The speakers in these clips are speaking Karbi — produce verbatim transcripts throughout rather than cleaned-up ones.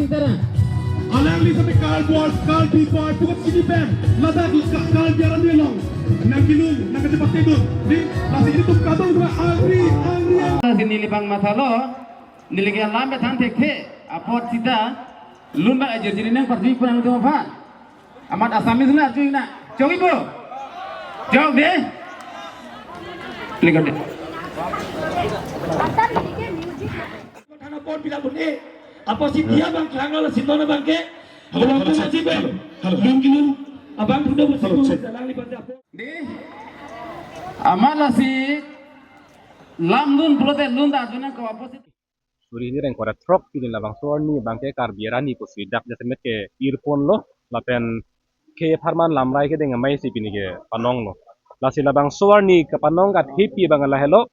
Tera. Alangli sami kal bor, kal bipar, pukat kini pen, ladak ka-, kal biaran ni long. Nangkelung, nangkachepatedun. Di, lasi ilitum kadung sama angri, angri, angri. Lasi neli bang mathalo, neli ke alam ya than thekthe, apot sita, lun bang ajir jiri nang parjui punang tu apa? Amat Assamese na arjui na. Chok ibu. Chok de. Klik de. Thana pon pila pun eh. Apa si dia bang kelang la si nona bang ke? Halo, halo, halo, halo. Lun gilun. Abang punya halo, bersih cek. Dalang lipat dapur. Di. Amat lasi lam lun pulote lun ta jona ko apa si? Suri hini reng korat throk pini labangso arni bangke Karbi arni pusi dak jasemet ke irpon lo lapen khei apharman lamrai kedeng amei si pini ke panong lo. Lasi labangso arni kepanong kathipi bang lahelo.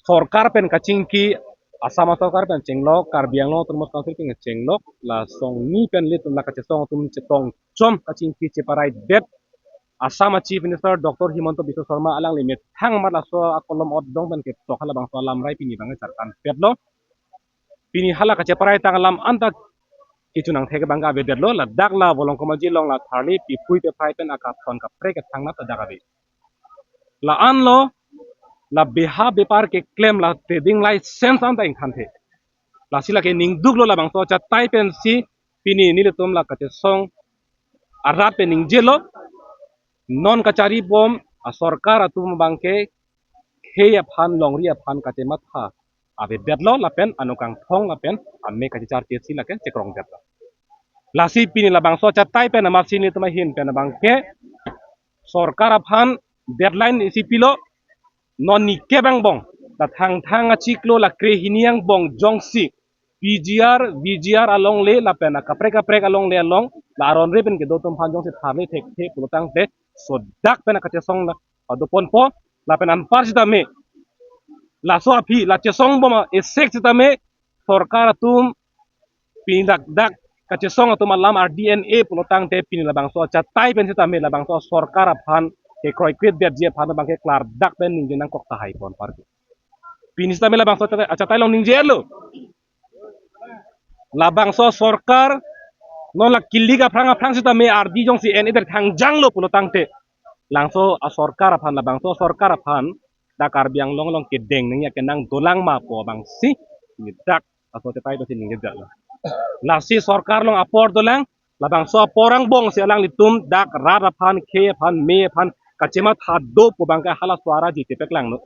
Sorkar pen kachingki, Assam sorkar pen chenglok, Karbi Anglong Autonomous Council pen chenglok, la songni pen ilitum la kachesong atum chetong chom kachingki cheparai det. Assam a Chief Minister Doctor Himanta Biswa Sarma alangli methang amat laso akolom otdong pen ketok halabangso alamrai pini bang charkan petlo. Pini hala kacheparai tang alam anta kechunang thek bang avedetlo, ladak la Volongkom Aji along la tharli pipui pephai pen akathon kaprek kethang nat dak ave. La-an lo, la beha bepar keklem la trading license anta ingthanthe. Lasi lake ningduk lo labangso achatai pensi pini nelitum la kachesong arat pen ningjelo, non kachari bom asorkar atum bangke khei aphan longri aphan kachematha avedetlo lapen anokangthong lapen amei kachecharche si lake chekrongdetlo. Lasi pini labangso achatai pen amatsi nelitum ahin pen bangke sorkar aphan deadline isi pilo, non nike bang bong, la Thangthang achiklo la krehini angbong jongsi P G R, V G R alongle lapen akaprek kaprek alongle along la aron re pen kedo atum aphan jongsi tharli thekthe pulotangte sodak pen akachesong la padoponpo, lapen anpar sitame laso aphi la chesong bom esek sitame sorkar atum pini dak dak kachesong atum alam ardi en-e pulotangte pini labangso achatai pen sitame labangso sorkar aphan kekroikretdetji aphan bangke klardak pen ningje nangkok tahai pon parke. Pini sitame labangso achatai, achatai along ningjelo. Labangso sorkar non la kilik aphrang aphrang sitame ardi jongsi en-e der thangjanglo pulotangte, labangso asorkar aphan, labangso sorkar aphan dak Karbi Anglong along kedeng nangji akenang dolang ma pu abangsi nelitum dak aso achatai pensi ningjedetlo. Lasi sorkar along apor dolang, labangso apor angbongsi alanglitum dak rat aphan, khei aphan, mei aphan kachematha do pu bangke halaso arni chepaklanglo.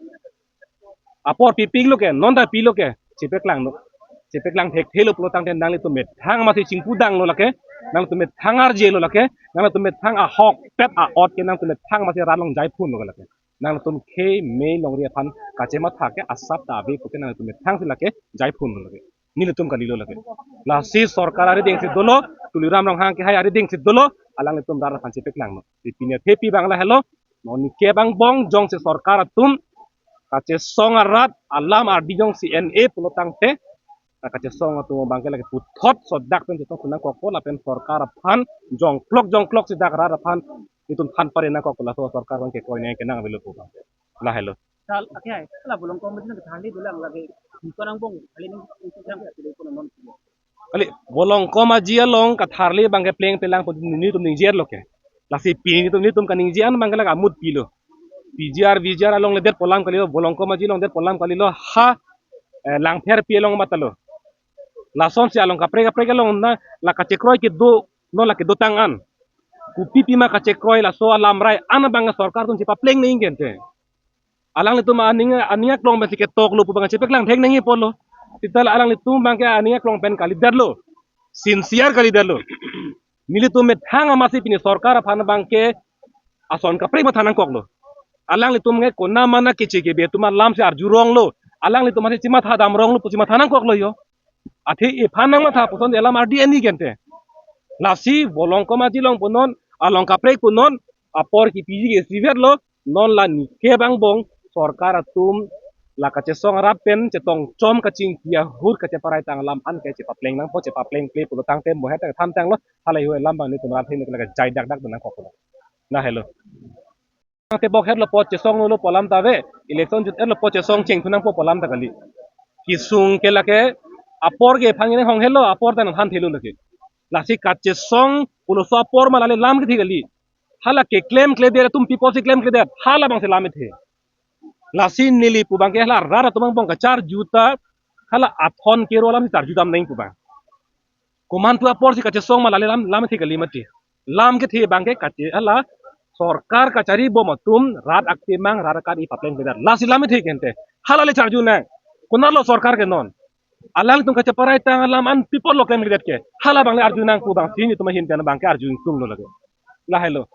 Apor pipiklo ke, non ta pilo ke chepaklanglo. Chepaklang thekthelo pulotangte nanglitum methang amatsi chingpudanglo lake, nanglitum methang arjelo lake, nanglitum methang ahokpet a-ot ke nanglitum methang amatsi rat along jaiphunlo ke lake. Nanglitum khei mei longri aphan kachematha ke asap ta ave puke nanglitum methang si lake jaiphunlo lake. Nelitum kalilo lake. Lasi sorkar arideng si dolo, Tuliram Ronghang kehai arideng si dolo, alanglitum rat aphan chepaklanglo. Si pini thepi bang lahelo, non nike bang bong jongsi sorkar atum kachesong arat alam ardi jongsi en-e pulotangte, kachesong atum bangke lake puthot sodak pen chetong sunang kokpo lapen sorkar aphan jongklok jongklok si dak rat aphan nelitum than pare nangkok laso sorkar bangke kroi nangkenang avelo pu bang. Lahelo. Tal, okay, hai. Kala Volongkom Aji nang tharli dolang lake. Iko angbong, kali nang iko nang kali iko nang non. Kali Volongkom Aji along katharli bangke plengplang pu nelitum ningjedetlo ke. Lasi pini nelitum, nelitum kaningje an bangke lake amut pilo. P G R, V G R alongle det pu alam kalilo, Volongkom Aji along det pu alam kalilo, ha, eh, Langpherpi along matalo. Lasonsi along kaprek kaprek along na la kachekroi kedo, non la kedotang an. Kopi pima kachekroi laso alamrai an bang sorkar atum chepapleng nangji kente. Alanglitum aning, aning aklong pensi ketoklo pu bang chepaklang thek nangji apotlo. Sita la alanglitum bangke aning aklong pen kalidetlo. Sincere kalidetlo. Nelitum methang amatsi pini sorkar aphan bangke ason kaprek matha nangkoklo. Alanglitum ke konat mana keche kebe atum alamsi arjuronglo. Alanglitum amatsi chematha damronglo pusi matha nangkoklo jo. Athe ephan nangmatha puson alam ardi en-e kente. Lasi Volongkom Aji along punon, along kaprek punon, apor kipiji ke isivetlo, non la nike bang bong, sorkar atum la kachesong arat pen chetong chom kachingki ahut kacheparai tang alam an ke chepapleng nangpo, chepaplengple pulotangte mohet tang thamtanglo, halai hu alam bang nelitum rat hini lake jai dak dak nangkoklo. Lahelo. Tebok hetlo apot chesonglo pu alam ta ave, election jut etlo apot chesong chengthu nangpo pu alam ta kali. Kesung ke lake Apor ke phang ini hong helo, apor tan han thelo lagi. Lasi kachesong puloso apor ma lale lam kethe kali. Hala keklemkledet atum, people si klemkledet, hala abang si lam kethe. Lasi neli pu abang ke hala rat atum angbong kacharju ta hala athon kero alam si charju dam nang pu abang. Komantu apor si kachesong ma lale lam, lam kethe kali mati. Lam kethe abang ke kache hala sorkar kachari bom atum rat akemang rat akan ipapleng benar. Lasi lam kethe kente. Hala le charju nang. Konatlo sorkar ke non. Alangtum kacheparai tang alam an people lo klemkledet ke. Hala abang le arju nang pu abang si nelitum ahin pen abang ke arju ingtung lo lagi. Lahelo.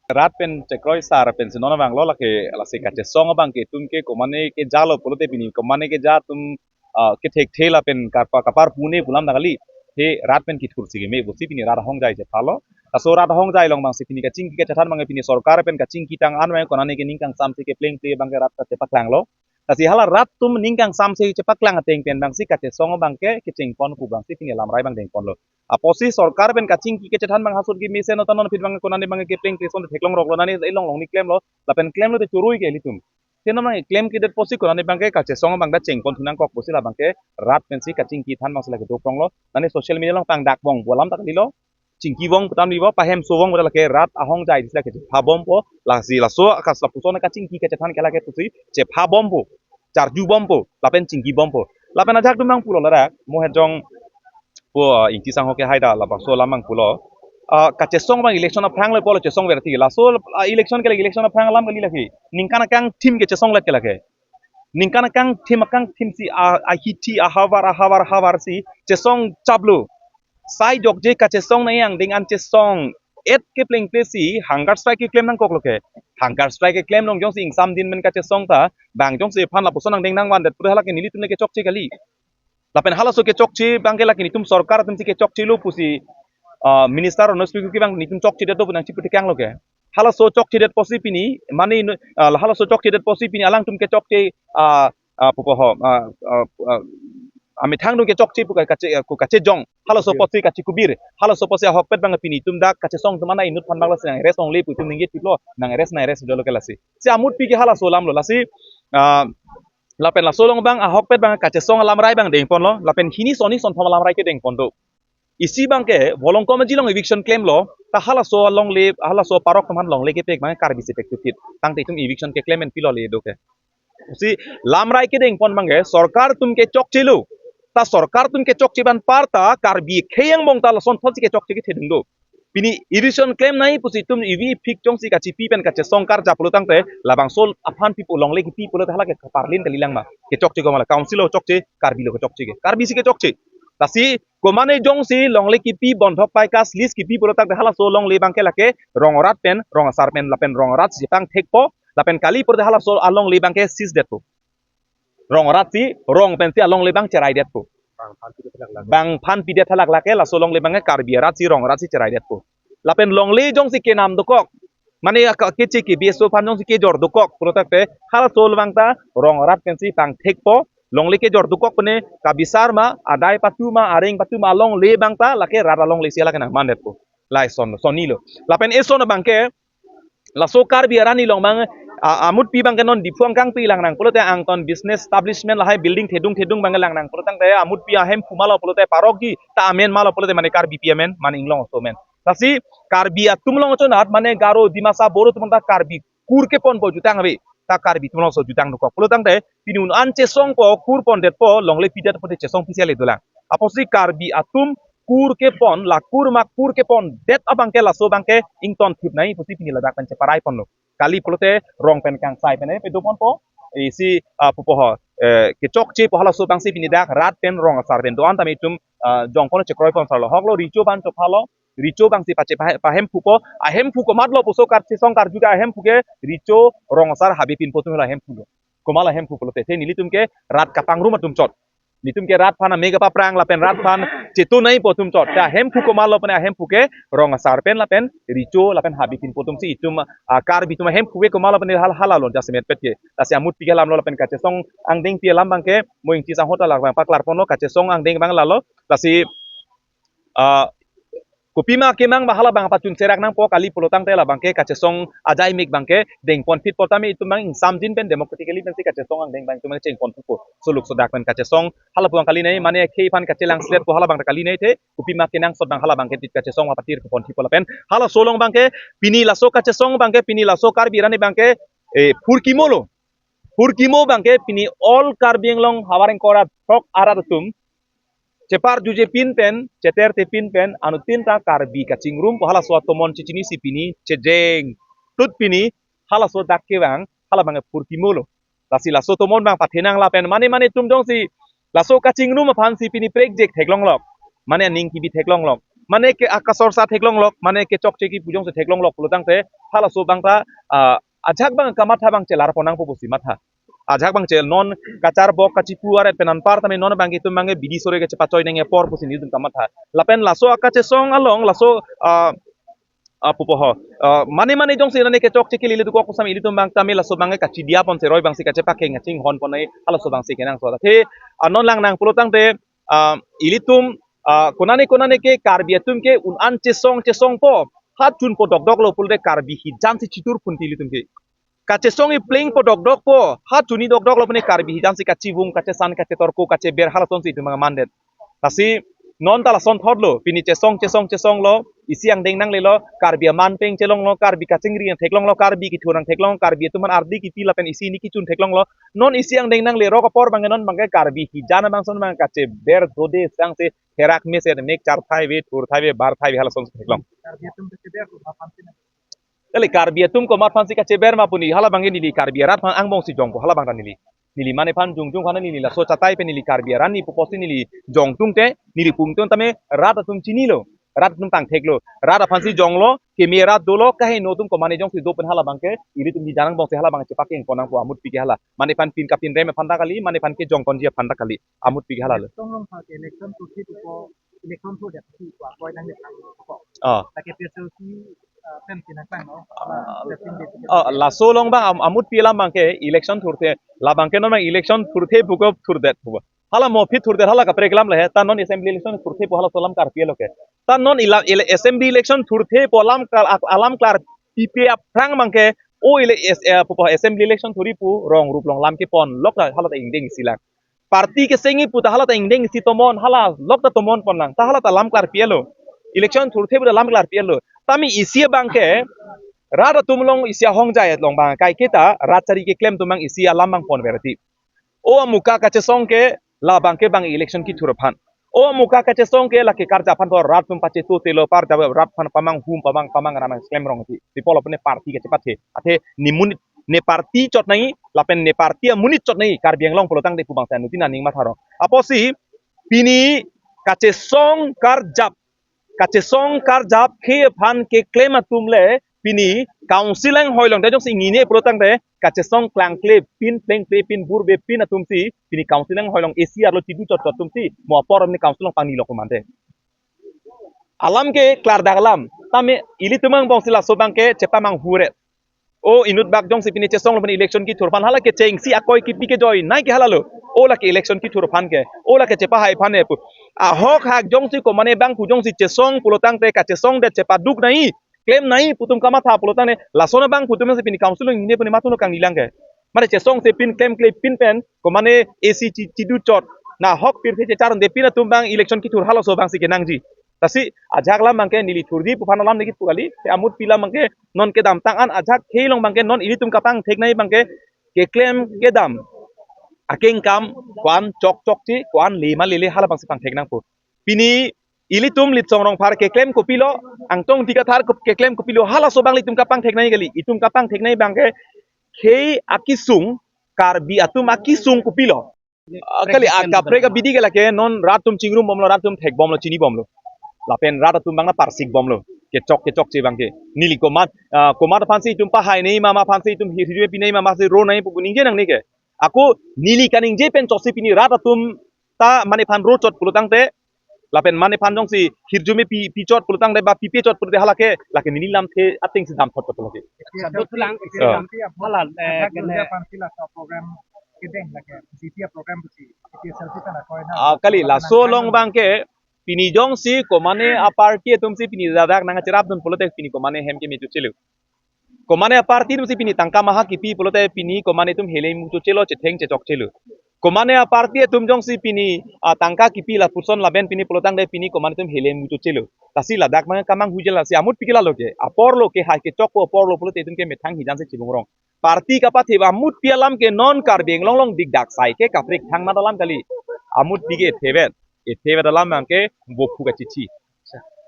Rat pen chekroi sar pen si non abang lo lake lasi kachesong abang ke itum ke komane keja lo pulote pini komane keja atum, ah, kethekthe lapen kapa kapar pune pu alam ta kali. He rat pen kithur si keme pusi pini rat ahong jai chephalo. Laso rat ahong jai along abang si pini kachingki kachethan abang ke pini sorkar pen kachingki tang an abang konane ke ning kangsam si keplengple abang ke rat kachepaklanglo. Lasi hala rat atum ning kangsam si chepaklang ateng pen abang si kachesong abang ke kecheng pon pu abang si pini lamrai abang dengponlo. Apotsi sorkar pen kachingki kachethan abang hasut ke mesen otanon phit abang konane abang keplengple ason theklong roklo nani ilong long ni klemlo. Lapen klemlo te chorui ke ilitum. Te non abang klemkledet apotsi konane abang ke kachesong abang ta chengpon thu nangkok pusi la abang ke rat pensi kachingki than abang si lake dopronglo. Nani social media along pangdak bong pu alam ta kalilo. Chingki bong pu tame libo, pahem so bong pu ta lake rat ahong jai si lake chepha bompo, lasi laso akas lapuson kachingki kachethan ke lake pusi chepha bompo, charju bompo, lapen chingki bompo. Lapen ajak atum abang pulo ladak, mo hejong po, ah, Ingti sangho ke haida labangso alam abang pulo. Ah, kachesong abang election aphrang le pulo chesong ver ti. Laso, ah, election ke lake election aphrang alam kali lake. Ningkan akangthim ke chesonglet ke lake. Ningkan akangthim akangthim si, ah, ahithi ahavar ahavar ahavar si chesong chaplo. Sai jokje kachesong nai angdeng an chesong et keplengple si hunger strike keklem nangkoklo ke. Hunger strike keklem nong jongsi ingsam din men kachesong ta bang jongsi aphan lapuson angdeng nangvandet pura hala ke nelitum le kechokche kali. Lapen halaso kechokche abang ke lake nelitum sorkar atum si kechokchelo pusi, ah, minister Ronoj Pegu ke abang nelitum chokchedet do pu nangchipu tekanglo ke. Halaso chokchedet apotsi pini, mane inu-, ah, halaso chokchedet apotsi pini alangtum kechokche, ah, ah, pupo ho, ah, ah, ah, amethang atum kechokche pu ka-, kache, ah, ku kachejong. Halaso apotsi kachekubir. Halaso apotsi ahokpet abang pini itum dak kachesong atum ana inut aphan abang lasi nang-arrest longle pu itum ningje tiplo, nang-arrest nang-arrest dolo ke lasi. Si amutpi ke halaso alamlo lasi, ah, lapen laso along abang ahokpet abang kachesong alamrai abang dengponlo, lapen hini soni sonthom alamrai ke dengpon do. Isi abang ke, Volongkom Aji along eviction klemlo, ta halaso alongle, halaso parok atum aphan longle kepek abang Karbi si pek tutit. Tangte itum eviction keklem en pilo le do ke. Si lamrai kedengpon abang ke, sorkar atum kechokchelo. Ta sorkar atum kechokche abang apar ta, Karbi akhei angbong ta lason thot si kechokche kethedung do. Pini eviction klem nai pusi itum evi phik jongsi kachipi pen kachesong karjap pulo tangte, labangso aphan pipo longle kipi pulote hala ke kaparlin kalilang ma. Kechokche komat la, council lo chokche, Karbi lo kechokche ke. Karbi si kechokche. Lasi komane jongsi longle kipi bondhok pai kas lease kipi pulo tangte halaso longle abang ke lake rong arat pen, rong asar pen, lapen rong arat si pangthekpo, lapen kali pulote halaso alongle abang ke seize detpo. Rong arat si, rong pensi alongle abang cheraidetpo. Bang aphan pidet halak lake, laso alongle abang ke Karbi arat si, rong arat si cheraidetpo. Lapen longle jongsi kenam dokok, mane aka keche ke B S O aphan jongsi kejor dokok pulo tangte, halaso abang ta rong arat pensi pangthekpo, longle kejor dokok pene kabisar ma, adai patu ma, areng patu ma, alongle abang ta lake rat alongle si lake nangmandetpo. Lason, soni lo. Lapen eson abang ke, laso Karbi arani along abang, a, amutpi abang ke non Diphu angkang pi lang nang pulote angton business establishment lahai building thedung thedung abang lang nang pulo tangte amutpi ahemphu malo pulote parok ji ta amen malo pulote mane Karbipi amen, mane inglong aso amen. Lasi Karbi atum along chonat mane Garo, Dimasa, Boro atum ta Karbi kur keponpo jutang ave. Ta Karbi atum alongso jutang dokok pulo tangte pini un an chesongpo, kur pondetpo, longle pidetpo te chesong pisi ale dolang. Apotsi Karbi atum kur kepon, la kur ma kur kepondet abang ke laso abang ke ingtonthip nai pusi pini ladak pen cheparaiponlo. Kali pulote rong pen kangsai pen, eh, pedoponpo. Isi, ah, pupo ho, eh, kechokchepo halaso abang si pini dak rat pen rong asar pen do-an tame itum, ah, jongpon chekroipon sarlo. Hoklo recho abang chophalo, recho abang si pache pahe-, pahemphupo, ahemphu komatlo puso kachesong karju ke ahemphu ke recho, rong asar, habe pinpo atum la ahemphulo. Komat la ahemphu pulote, te nelitum ke rat kapangrum atum chot. Nelitum ke rat aphan amega paprang lapen rat aphan chetu naipo atum chot. Te ahemphu komatlo pene ahemphu ke rong asar pen lapen recho lapen habe pinpo atum si itum, ah, Karbi atum ahemphu ke komatlo pene hal halalo jasemet pet ke. Lasi amutpi ke alamlo lapen kachesong angdengpi alam abang ke mo Ingti sangho ta labang paklarponlo kachesong angdeng abang lalo. Lasi, ah, Kopima kemang ba hala abang pachun serak nangpo kali pulotangte labangke kachesong ajai mik abangke dengpon phit po tame itum abang ingsamjin pen democratically pensi kachesong angdeng abang itum chengpon phit po. Suluk sodak pen kachesong hala abang kali nei mane khei aphan kachelang slet po hala abang kali nei the kopima kenangsot abang hala abangke tit kachesong apatir kepon phit po lapen halaso along abangke pini laso kachesong abangke pini laso Karbi arni abangke eh, phurkimo lo. Phurkimo abangke pini all Karbi Anglong havar ingkoi ra throk arat atum cheparjuje pin pen, cheterte pin pen, anuttin ta Karbi kachingrum pu halaso atomon chechinisi pini chejeng tut pini halaso dak kevang hala abangke phurkimo lo. Lasi laso atomon abang pathenang lapen mane mane atum jongsi laso kachingrum aphansi pini prekjek theklonglok. Mane aning kibi theklonglok. Mane ke akasorsa theklonglok, mane kechokche kipu jongsi theklonglok pulotangte halaso abang ta ah, ajak abang kamatha abang chelar ponnangpo pusi matha. Ajak abang chel non kacharbok kachipu aret pen anpar tame non abangke itum abangke bidi sore kachepachoi nangji apor pusi nelitum kamatha. Lapen laso akachesong along laso ah, ah, pupo ho. Ah, mane mane jongsi nane kechokche kelele dukok pu sami ilitum abang tame laso abangke kachidiya pon seroi abangsi kachepakheng kachinghon pon nai halaso abangsi kenangsot. Athe ah, non lang nang pulotangte ah, ilitum ah, konane konane ke Karbi atum ke un-an chesong chesong po ha chunpo dokdok lo pulote Karbi hijan si chitur phun ti ilitum ke. Kachesong ipleng po dokdok po ha chuni dokdok lo pune Karbi hijan si kachivung kachesan kachetorko kacheber halasonsi itum mandet. Lasi non ta lasonthot lo pini chesong chesong chesong lo isi angdeng nanglelo Karbi aman peng chelong lo Karbi kachingri nangtheklong lo Karbi kithur nangtheklong Karbi atum aphan ardi kipi lapen isi ni kichun theklong lo non isi angdeng nangle rok apor abangke non abangke Karbi hijan abang son abang kacheber dode sangse herak mesen mek charthai ve thurthai ve barthai ve halasonsi theklong. Karbi atum kacheber lo aphan si na Kali Karbi atum komat aphansi kacheber ma puni hala abangke neli Karbi arat aphan angbongsi jongpo hala abang ta neli. Neli mane aphan jongjong aphan neli laso chatai pen neli Karbi arat ni puposi neli jongtungte neli pumtun tame rat atum chinilo. Rat atum tangtheklo. Rat aphansi jonglo, keme rat dolo, kaheno atum komane jongsi do pen hala abangke, ilitum ni jan angbongsi hala abang chepakheng ponnangpo amutpi ke hala. Mane aphan pin kapin rem aphan ta kali, mane aphan kejong ponji aphan ta kali. Amutpi ke hala lo. Election along ha election thurthe pupo, election thurdet pupo, koi nang election pupo. Ah. Lake P S L C, ah, pen pinaklang no. Ah, Ala, ah, fifteen days. Ah, laso along abang am-, amutpi alam abangke election thurthe, labangke non abang election thurthe puko thurdet pupo. Hala mo aphi thurdet hala kaprek alam le he, ta non assembly election thurthe pu halaso alam karpi lo ke. Ta non ila, ele-, assembly election thurthe pu alam kar-, alam klarpipe aphrang abangke, o ele-, es-, eh, pupo assembly election thurji pu rong rup along lam kepon, lok ta hala ta ingdeng isi lang. Party kesengji pu ta hala ta ingdeng isi tomon, hala lok ta tomon pon lang. Ta hala ta lam klarpi lo. Election thurthe pu ta lam klarpi lo. Tame isi abangke, rat atum along isi ahongjai along abang, kaiketa, rat chari keklem atum abang isi alam abang pon verti. O amuka kachesong ke, labangke abang election kithur aphan. O amuka kachesong ke, lake karjap aphan to rat atum pachetutelo, parjap rat aphan pamang hum, pamang, pamang ramang klem rong ti. Ti polo pune party kachepathe. Athe ne monit ne party chot nangji, lapen ne party amonit chot nangji, Karbi Anglong pulotangte pu abang ta anuttin aning matha rong. Apotsi, pini kachesong karjap, kachesong karjap khei aphan keklem atum le, pini council anghoi along, ta jongsi nginine pulotangte, kachesong klangkle pin, plengple pin, burbe pin atumsi, pini council anghoi along A C R lo chidu chot chot atumsi, mo apor pini council along pangnilok mante. Alam ke klardak alam, tame ilitum angbongsi laso abangke chepamang hure. O inut bak jongsi pini chesong lo pini election kithur aphan hala kechengsi akoi kipi kejoi nai ke hala lo. O lake election kithur aphan ke. O lake chepahai aphan ke pu. Ahok hak jongsi komane abang pu jongsi chesong pulotangte kachesongdet chepaduk nangji. Klem nangji pu atum kamatha pulotangte. Lason abang pu atum si pini council along nginine puni matun lo kangni lang ke. Mane chesongse pin klemkle pin pen. Komane A C chi-, chidu chot. Na hok pirthe chechar de pin atum abang election kithur halaso abangsi kenangji. Lasi ajak alam abangke neli thurji pu aphan alam neli pu kali, te amutpi alam abangke non kedamtang an ajak khei along abangke non ilitum kapangthek nangji abangke keklem kedam akengkam ko-an chokchok ti ko-an lema lele hala abangsi pangthek nangpo. Pini ilitum Litsong Rongphar keklem kopilo, Angtong Ingti Kathar kep-, keklem kopilo halaso abang ilitum kapangthek nangji kali, itum kapangthek nangji abangke khei akesung, Karbi atum akesung kopilo. Ah, kali, ah, kaprek abidi ke lake non rat atum chingrum bomlo, rat atum thek bomlo, chini bomlo. Lapen rat atum abang na parsik bomlo. Kechok, kechokche abangke. Neli komat, ah, komat aphansi itum pahai nangji ma, ma aphansi itum hir, hirjume pi nangji ma, ma si ro nangji pu ningje nangne ke. Ako neli kaningje pen chotsi pini rat atum ta mane aphan ro chot pulotangte. Lapen mane aphan jongsi hirjume pi, pi chot pulotangte ba pipe chot pulote hala ke, lake neli lamthe atengsi damthot chot pulo ke. Isi Sadu tulang, isi Ya. lamthe, hala, eh, ajak kene. Ajak aphansi laso program kedeng lake, B P A program pusi, B P A selfie kana koi na. Ah, kali, laso along abangke, Pini jongsi komane a-party atumsi pini ladak nangcherapdun pulote pini komane hem kemecho chelo. Komane a-party atumsi pini tangka maha kipi pulote pini komane atum hele mucho chelo, chetheng chechok chelo. Komane a-party atum jongsi pini, ah, tangka kipi lapuson laben pini pulotangte pini komane atum hele mucho chelo. Lasi ladak mang kamang hujen lasi amutpi ke lalo ke. Aporlo ke hai kechokpo aporlo pulote itum ke methang hijan si chibungrong. Party kapathe amutpi alam ke non Karbi Anglong along dikdak sai ke kaprek thang mat alam kali. Amutpi ke thevet. Thevet alam abang ke bophu kachichi.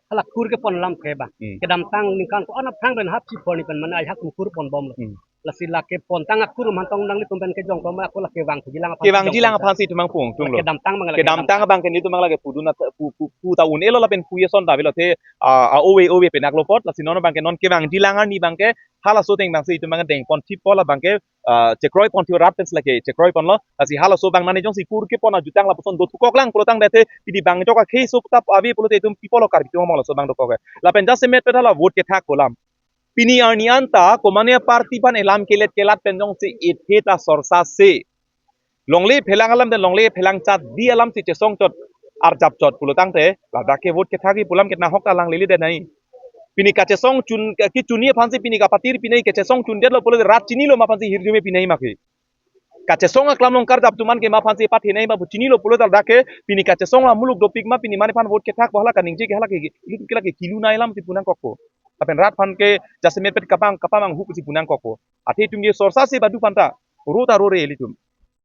Hala kur kepon alam ke ba. Hmm. Kedamtang ningkan ko-an aphrang pen hap si phor ni pen mane ai hak kur ponbomlo. Hmm. Lasi lake pontang akur mantong nanglitum pen kejong toma ako lake vangjilang aphan. Kevangjilang aphan si itum mang pung tunglo. Kedamtang mang lake kedamtang kedamtang. Abang ke nelitum mang lake pudun at-, pu, pu, pu ta un-elo lapen pu eson ta avelo the, ah, ah, ove, ove penak lo apot, lasi non abang ke non kevangjilang arni abang ke halaso ateng abang si itum mang dengpon thippo labang ke, ah, chekroi pon thip rat pen si lake chekroi ponlo, lasi halaso abang nani jongsi kur kepon ajutang lapuson dothukok lang pulotangte pini bang jok akhei so tap ave pulote itum pi apotlo Karbi atum among laso abang dokok ke. Lapen jasemet pen hala vote kethak pu alam. Pini arni anta komane a-party aphan elam kelet kelat pen jongsi ithe ta sorsa se. Longle phelang alam dan longle phelang chat di alam si chesong chot arjap chot pulotangte ladak ke vote kethak-i pu alam ke nahok ta langlele de nai. Pini kachesong chun, kechunji aphan si pini kapatir pinai kachesong chundetlo pulote rat chinilo ma aphan si hirjume pinai ma ke. Kachesong aklam along karjap atum an ke ma aphan si pathenei ma pu chinilo pulote ladak ke pini kachesong la muluk dopik ma pini mane aphan vote kethak pu hala kaningje ke hala ke ilitum ke lake kilu nai alam si pu nangkokpo. Lapen rat aphan ke jasemet pen kapang, kapamanghu si pu nangkokpo. Athe itum ke sorsa se badu aphan ta ro ta rore ilitum.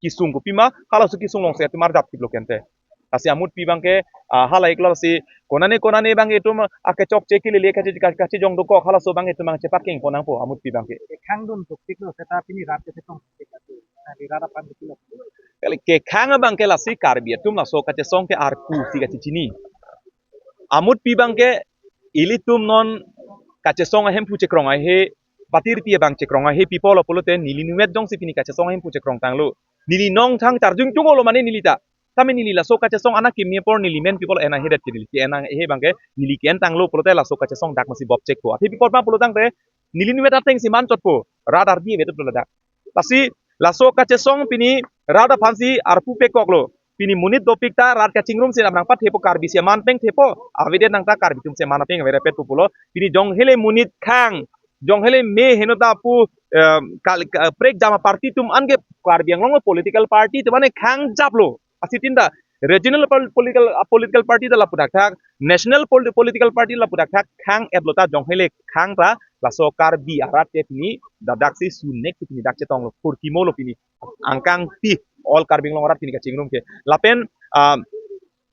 Kesung kopima halaso kesung along si itum arjap thiplo kente. Lasi amutpi abang ke, ah, hala iklo si konane konane abang itum, ah, kechokche kelele kache, kache, kachejong dokok halaso abang itum mang chepakeng pon nangpo amutpi abang ke. Kekhang dun dopiklo seta pini rat ke chetong. Kali rat aphan dopiklo. Kali kekhang abang ke lasi Karbi atum laso kachesong ke arpu si kachechini. Amutpi abang ke ilitum non kachesong ahemphu chekrong ahe, patirpi abang chekrong ahe pi apotlo pulote neli numet jongsi pini kachesong ahemphu chekrong tanglo. Neli nongthang charjung chunglo mane neli ta. Tame neli laso kachesong anak kimi apor neli men pi apotlo en ahe det ke neli ke en ahe abang ke neli ke-en tanglo pulote laso kachesong dak masi bop chekpo. Athe pi apot ma pulotangte neli numet ateng si man chotpo. Rat ardi avedetlo ladak. Lasi laso kachesong pini rat aphan si arpu pekoklo. Pini monit dopik ta rat kachingrum si lam nangpathepo Karbi si aman peng thepo. Avedet nang ta Karbi atum si aman peng averepet pu pulo. Pini jong hele monit khang. Jong hele me heno ta pu, eh, kal-, ka-, prekjam a-party atum an ke Karbi Anglong along political party atum an khang japlo. Asi tin ta regional pol-, political, ah, political party ta lapu dakthak, national pol-, political party lapu dakthak, khang-etlo ta jong hele khang ta laso Karbi arat ke pini dadak si sunek pini dak chetonglo, kurkimolo pini angkang ti all Karbi Anglong arat pini kachingrum ke. Lapen, ah,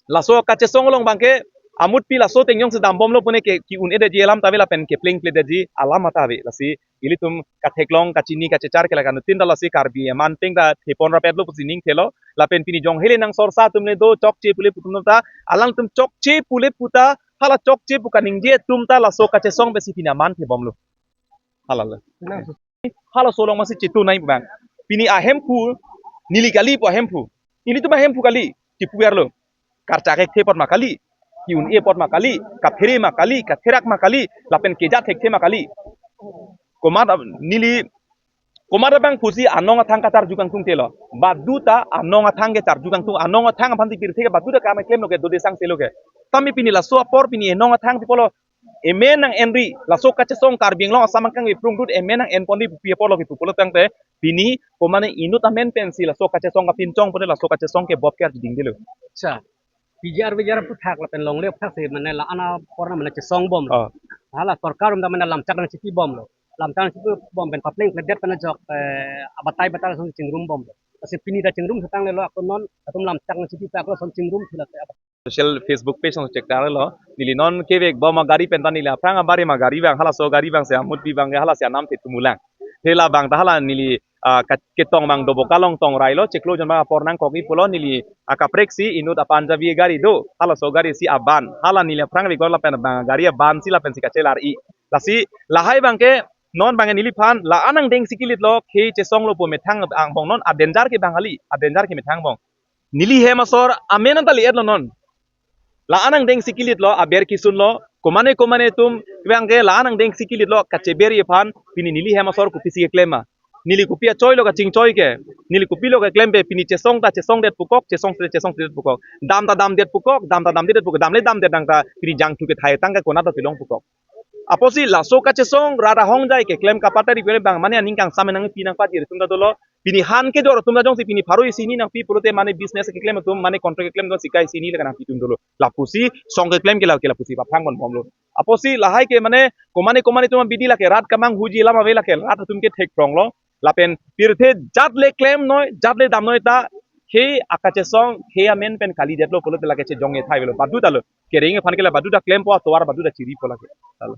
laso kachesong along abang ke amutpi laso ateng jongsi dambomlo pune ke ke-un-edetji alam ta ave lapen kepleng pledetji alam ta ave. Lasi ilitum katheklong kachini kachechar ke la kanutin ta lasi Karbi aman peng ta thepon rapetlo pusi ning thelo. Lapen pini jong hele nang sorsa atum le do chokche pule pu atum ta alangtum chokche pule pu ta hala chokche pu kaningje atum ta laso kachesong pensi pini aman thebomlo. Hala le. Halaso along masi chitu nai abang. Pini ahemphu, neli kali pu ahemphu. Nelitum ahemphu kali, chipu verlo. Karchak thekthe apot ma kali, ke-un-e apot ma kali, kaphere ma kali, katherak ma kali, lapen keja thekthe ma kali. Komat ab-, neli, komat abang pusi anong athang kacharju kangtung telo. Badu ta anong athang kecharju kangtung, anong athang aphan si pirthe ke badu ta kam klemlo ke, dode sangselo ke. Tame pini laso apor pini anong athang pi apotlo, emen nang-enri, laso kachesong Karbi Anglong Assam angkang iprung dut emen nang-enponri pu pi apotlo ke pu pulotangte, pini komane inut amen pensi laso kachesong kapinchong pune laso kachesong ke bop ke arjuding dilo. Acha, P G R V G R aphuthak lapen longle aphuthak si mane la-an apor na mane chesong bomlo. Oh. Hala sorkar atum ta mane lamchak nangchipibomlo. Lamchak nangchipibom pen papleng pledet pen ajok, eh, abatai batai ason chingrum bomlo. Lasi pini ta chingrum thanglelo ako non atum lamchak nangchipi ta ako ason chingrum thila te. Social Facebook page along check tarlo. Neli non kevek bom agari pen ta neli aphrang abari ma gari abang halaso gari abang si amutpi abang ke hala si anam thekthe mulang. Thela abang ta hala neli, ah, ka-, ketong abang Doboka along tongrailo, chiklo jon abang apor nangkok-i pulo neli, ah, kaprek si inut a-Punjabi gari do, halaso gari si aban, hala neli aphrang vek lapen abang gari aban si lapen si kachelar-i. Lasi lahai abang ke non abang neliphan la-an angdeng si kilitlo, khei chesonglo pu methang angbong non a-danger ke abang kali, a-danger ke methang angbong. Neli hem asor amen anta li-etlo non. La-an angdeng si kilitlo, aber kisunlo, komane komane atum abang ke la-an angdeng si kilitlo, kacheber-i aphan, pini neli hem asor kopisi keklem ma. Neli kopi achoi lo kachingchoi ke, neli kopi lo keklem pe, pini chesong ta chesong det pukok, chesong se chesong se det pukok, dam ta dam det pukok, dam ta dam det pukok, dam le dam det nang ta pini jangthu kethai tang ke konat ta pilong pukok. Apotsi laso kachesong rat ahongjai keklem kapatari pele bang mane aning kangsam nangpi nangpajir atum ta dolo. Pini han kejor atum ta jongsi pini pharo isi hini nangpi pulote mane business keklem atum, mane contract keklem atum sika isi hini le kanangpi atum dolo. Lapusi song keklem ke lake lapusi paphang bon bomlo. Apotsi lahai ke mane komane komane atum abidi lake rat kamanghuji alam ave lake rat atum ke thekphronglo. Lapen pirthe jat le klemnoi, jat le damnoi ta khei akachesong khei amen pen kalidetlo pulote lake chejong ethai avelo. Badu ta lo. Kereng aphan ke la badu ta klempo, atovar badu ta chiripo lake. Ta lo.